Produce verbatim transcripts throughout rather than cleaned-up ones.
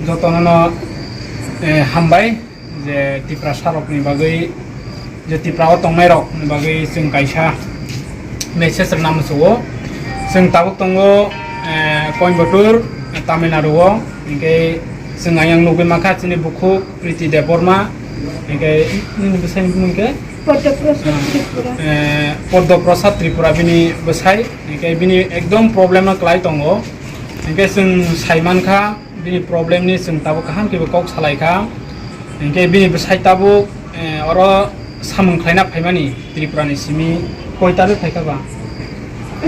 Jotono no, eh, hambai je Tiprasa rokni bagwi, je Tripura o tongnai rokni bagwi chwng kaisa message rwna muchungo. Chwng tabuk tongo, eh, Coimbatore, Tamil Nadu o, hinkhe chwng ayang nugwi mankha chini bukhuk Priti Debbarma, hinkhe nini bwsai ni bumung khe? Padma Prasad Ah, Tripura. Eh, Padma Prasad Tripura bini bwsai, hinkhe bini ekdom problem no kwlai tongo, hinkhe chwng sai mankha, bini problem ni chwng tabuk kaham khe bo kok salai kha. Hinkhe bini bwsai tabuk, eh, oro samung khlaina phaimani Tripura ni simi koi tarik phaikha ba?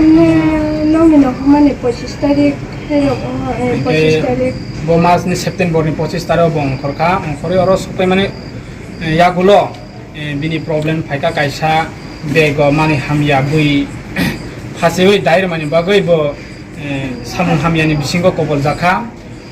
Nini nokni nokmani pochis tarik, hai rok, eh, hinkhe pochis tarik. Bo mas ni September ni pochis tarik bo ongkhor kha, ongkhorwi oro sokphaimani, eh, yagulo. Eh, bini problem phaikha kaisa bag o manwi hamya bui phasewi dairwmani bagwi bo, eh, samung hamyani bisingo koboljak kha.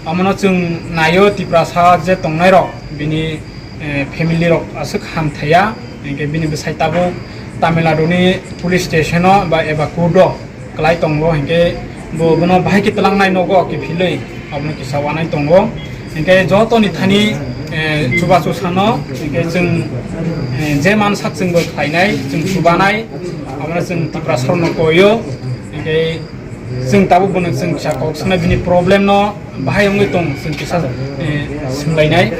Omono chwng naio Tiprasa je tongnai rok bini, eh, family rok aswk hamthaiya, hinkhe bini bwsai tabuk Tamil Nadu ni police station o ba eba court o kwlai tongo, hinkhe bo bono bahai khe twlangnai nogo kiphilwi abono kisa wanai tongo. Hinkhe jotoni thani, eh, chubachu sano, hinkhe chwng, eh, je mansak chwngbo khlainai, chwng chubanai, abono chwng Tiprasa rokno koio. Hinkhe chwng tabuk bono chwng kisa kok swngnai bini problem no bahai wngwi tong chwng kisa, eh, swnglainai.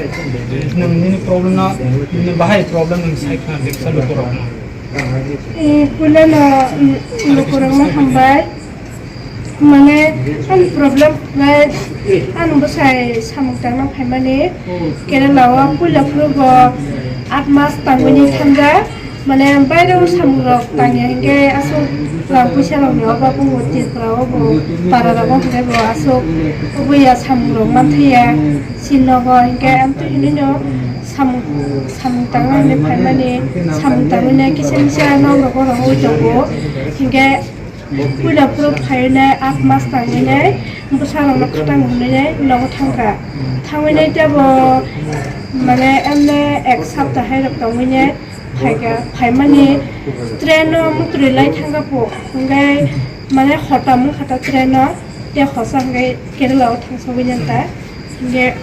Nwng nini problem no, nini bahai problem nwng sai khna de kisa lukurokno. Eh, puilano, mm, lukurokno hambai. Mane, ani problem khlai, ani bwsai samung tangna phaimani Kerala o puila phuru bo aat mas tangmani thangjak. Mane, baire o samung rok tangya hinkhe aswk rang puisa rokni obab wngo Tripura o bo para rogo hinkhe bo aswk oboya samung rok manthaiya. Srinagar hinkhe amtwi hinwi no samung, samung tangna hinwi phaimani, samung tangmani kisa misa nok rogo rogwi tongo. Hinkhe puila phuru phainai aat mas tangwinai bwsarokno khatang hwnwi nogo thangkha. Thangwinai teibo mane emne ek sapta hai rok tongwinai phaikha, phaimani train no mutrwi lai thangkha po, hinkhe mane hotam wngkha ta train no, tei hosa hinkhe Kerala o thangsogwi nanta. Hinkhe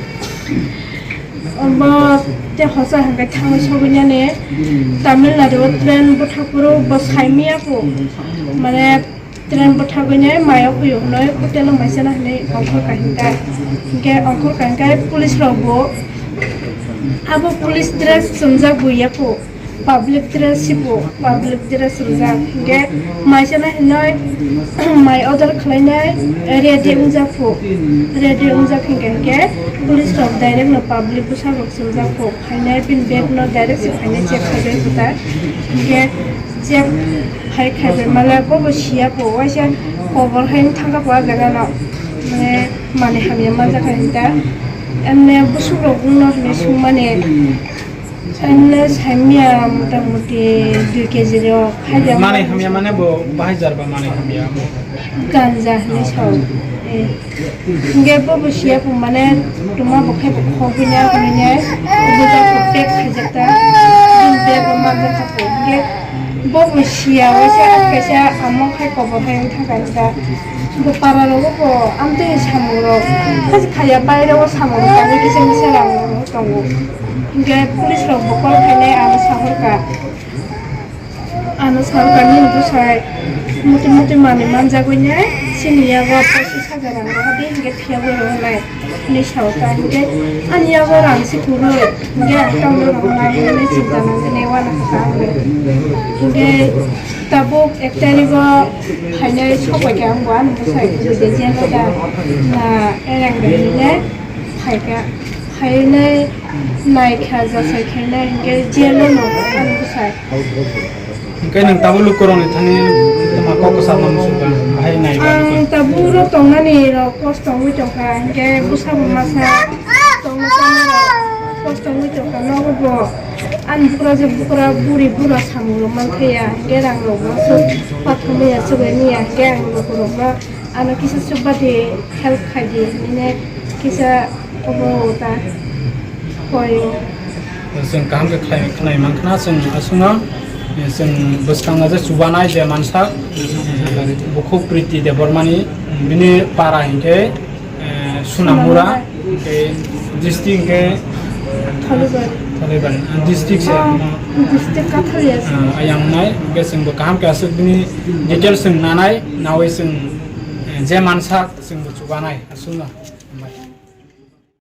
obo tei hosa hinkhe thangwi sogwinani Tamil Nadu o train bwthaphuru bo saimaya kho. Mane train bwthagwini mayo phuyo hwnwi hotel o maisana hinwi ongkhor kahinka. Hinkhe ongkhor kahinka police rok bo abo police dress chumjak buya kho. Public dress sibo, public dress rijak. Hinkhe maisana hinoi mai order khlainai ready wngjak phu. Ready wngjak hinkhe, hinkhe police rok direct no public bwsarok swngjak phu. Phainai bini bag no direct se phainai check khaibai phuta. Hinkhe check phai khaibai mala bobo siya phu. Waisa kobor hai thangkha phu ah jaga no. Mane manwi hamya manjak hai hinta. Emne bwswk rok wngno hinwi swngmani. Emne saimya motamuti dui kg rok. Manwi hamya mane bo bahai jar ba manwi hamya? Ganja hinwi sao. Eh. Hinkhe bo bo siya bo mane tuma bo khe bo khogwi na hinwi ne. Bo ja ko pek khaijak ta. Bini bag bo manjak ta ko. Hinkhe bo bo siya waisa kaisa amo khai kobor hai wng thangkha hinta. Bo para rogo bo amtwi samung rok. Khasi khaya baire o samung rok kisa misa rang tongo. Hinkhe police rok bo call khainai ano sahorkha. Ano sahorkha nini bwsai muti muti manwi manjagwi nai chini yago pochis hajar rang rohordi hinkhe phiya bo rohornai hinwi saokha. Hinkhe ani yago rang se kwrwi hinkhe ang tamno rohornai hinwi sinta nangwi nai uanakha ang. Hinkhe tabuk ek tarigo phainai sokbaikha ang bo ani bwsai kwrwi de jeno da na erang de hinwi phaikha. Phainai naikha, jasai khainai hinkhe jail o no ani bwsai. Hinkhe nwng tabuk lukurokni thani tama kok kwchangma muchungkha, bahai naiba. Ang tabuk ro tongnani rok kosto wngwi tongkha, hinkhe bwsabo masa tongna tongna rok kosto wngwi tongkha. Nogo bo ani bukra je bukra buri bura samung rok manthaya, hinkhe rang rok bo aswk pathor maya swbai maya, hinkhe ang lukurokno ano kisa swk badi help khaidi hinwi kisa obo ta koi. Chwng kaham khe khlai, khlai mankha, chwng aswkno, chwng bwskango je chubanai je mansak, bukhuk Priti Debbarmani, bini para hinkhe, eh, Sunamura. Sunamura. Hwnkhe district hwnkhe Thaliban. Thaliban, ah, district se, Oh, ah, district Kathalia se. Ah, ayang nai, hwnkhe chwngbo kaham khe aswk bini details chwng nanai, nawi chwng, eh, je mansak chwngbo chubanai, aswkno.